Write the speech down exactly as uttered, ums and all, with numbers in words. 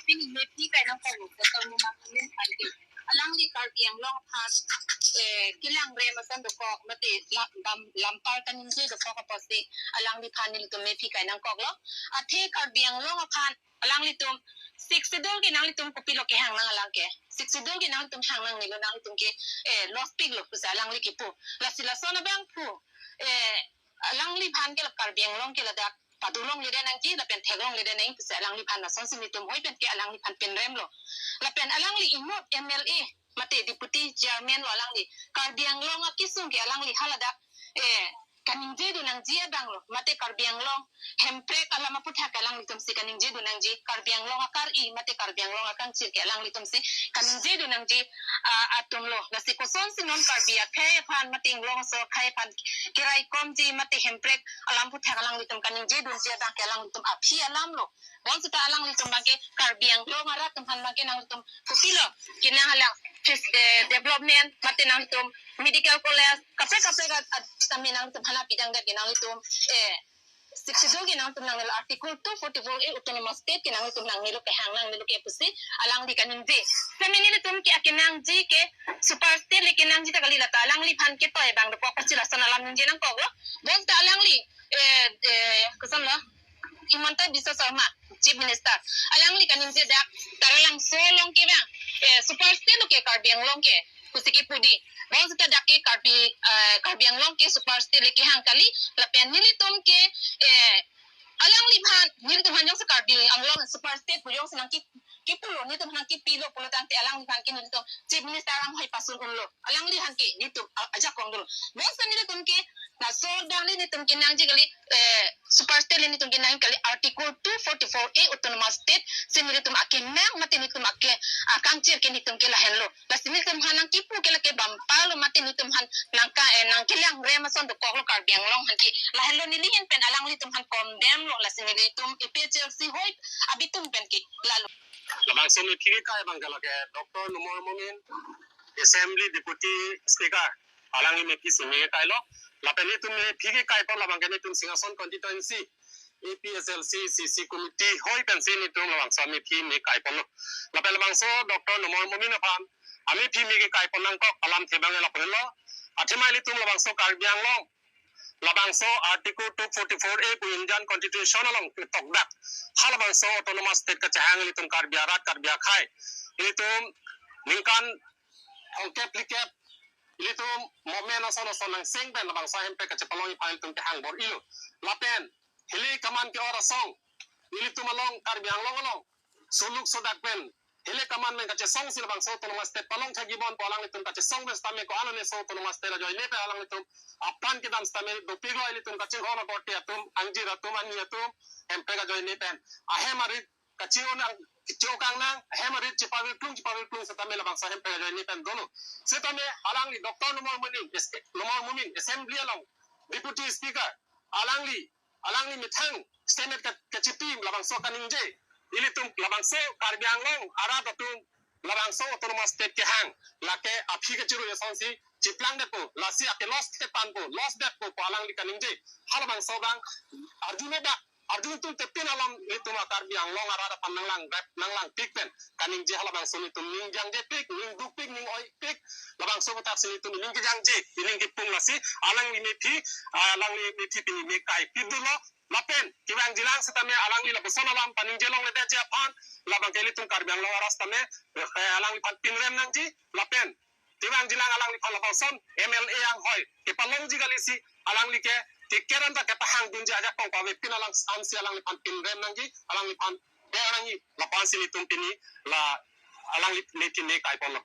Pini mephi kai nangkok lo, Doctor Numal Momin aphan ke. Alangli Karbi Anglong aphan, eh, kelang rem ason dokok, mate la-, lam-, lampar kaningje dokok apotsi alangliphan nelitum mephi kai nangkok lo. Athe Karbi Anglong aphan alanglitum Sixth Schedule ke nanglitum kopilo kehang nang alang ke. Sixth Schedule ke nanglitum hang nangne lo, nanglitum ke, eh, lospik lo pusi alangli kipu. Lasi lason abang pu, eh, alangliphan ke la Karbi Anglong ke ladak padolongledet nangji, lapen theklongledet nangji pusi alangliphan lasonsi nelitum hoi pen ke alangliphan pinrem lo. Lapen alangli inut M L A mate deputy chairman lo alangli. Karbi Anglong akesung ke alangli haladak, eh, kaningje dun nangji abang lo. Mate Karbi Anglong hemprek alam aputhak alanglitumsi kaningje dun nangji. Karbi Anglong akari mate Karbi Anglong akangchir ke alanglitumsi kaningje dun nangji, ah, atum lo. Lasi kosonsi non Karbi akhei aphan mate Anglong aso akhei aphan keraikomji mate hemprek alam aputhak alanglitum kaningje dunji abang ke alanglitum aphi alam lo. Bonsita alanglitum abang ke Karbi Anglong arat atum aphan abang ke nanglitum kopilo kenang alang fis-, eh, development mate nanglitum medical college kaprek kaprek at, at tame nanglitum aphan apidang dak ke nanglitum, eh, Sixth Schedule ke nanglitum nangnelo, Article two forty-four A Autonomous State ke nanglitum nangnelo, kehang nangnelo ke pusi alangli kaningje. Tame nelitum ke akenangji ke super state le kenangji ta kali, lata alangliphan ke toi abang dokok pusi lason alam ningje nangkok lo. Bonsita alangli, eh, eh, koson lo, Himanta Biswa Sarma, Chief Minister. Alangli kaningje dak Taralangso along ke abang, eh, super state lo ke Karbi Anglong ke pusi kipu di. Bonsita dak ke Karbi, eh, Karbi Anglong ke super state le kehang kali, lapen nelitum ke, eh, alangliphan, nelitum aphan jongsi Karbi Anglong super state pu jongsi nangki, kipu lo, nelitum aphan kipilo pulo tangte alangliphan ke nelitum Chief Minister anghoi pasun unlo. Alangliphan ke nelitum a-, ajakong dolo. Bonsita nelitum ke laso dang le nelitum kenangji kali, eh, super state le nelitum kenang kali, Article two forty-four A Autonomous State si nelitum akenang mate nelitum ake, akangchir ke nelitum ke lahenlo. Lasi nelitum aphan nangkipu ke lake bampa lo mate nelitum aphan nangka, eh, nangkelang rem ason dokok lo Karbi Anglong aphan ke. Lahenlo neli ahin pen alanglitum aphan condemn lo, lasi nelitum A P H L C hoi abitum pen ke lalo. Labangso mephi kekai abang ke lake Doctor Numal Momin, Assembly Deputy Speaker, alangli mephisi me kekai lo. Lapen nelitum mephi kekai pon labang ke nelitum Singhason constituency A P H L C C C committee hoi pensi nelitum labangso amephi me kai pon lo. Lapen labangso Doctor Numal Momin aphan amephi me kekai pon nangkok alamthe abang lapu lo. Athema ilitum labangso Karbi Anglong labangso Article two forty-four A pu Indian Constitution along ketok dak, halabangso Autonomous State kachehang ilitum Karbi arat, Karbi akhei, ilitum ningkan thomkep phlikep ilitum movement ason ason nangseng pen labangso ahempe kachepalongji aphan ilitum kehang bor-ilo. Lapen hili kaman ke-or asong ilitum along, Karbi Anglong along soluk sodak pen hili kaman pen kachesongsi labangso Autonomous State palong thekji bon pu alanglitum kachesong pen sitame ko-an aneso Autonomous State ajoine pen alanglitum apran kedam sitame dopiklo, ilitum kachinghon akorte atum, angjir atum, ani atum, hemprek ajoine pen ahem arit kachiu nang, kachiu kang nang, ahem arit chepavir klung, chepavir klung sitame labangso ahemprek ajoine pen dolo. Sitame alangli Doctor Numal Momin, S-, Numal Momin, Assembly along Deputy Speaker, alangli, alangli methang statement ka, kachipi labangso kaningje. Ilitum labangso Karbi Anglong arat atum labangso Autonomous State kehang lake aphi kachiru asonsi chiplang detpo, lasi ake loss thetan po, loss detpo pu alangli kaningje. Halabangso abang arjuno dak, arjuno tum tepin alam ilitum a Karbi Anglong arat aphan nanglang rep, nanglangpik pen kaningje, halabangso ilitum ning jangjepik, ning dukpik, ning oipik, labangso aputhak si ilitum ning kejangje, ning kepung, lasi alangli mephi, alangli mephi pini me kai pidunlo. Lapen kevangjilang sitame alangli lapuson alam paningje longledetji aphan labang ke ilitum Karbi Anglong arat sitame, eh, alangliphan pinrem nangji. Lapen kevangjilang alangliphan lapuson M L A anghoi kepalongji kalisi alangli ke ticket anta kepahang dunji ajakong pavepin alang ansi alangliphan pinrem nangji, alangliphan ber nangji, lapu-ansi ilitum pini la alangli mephi me kai ponlo.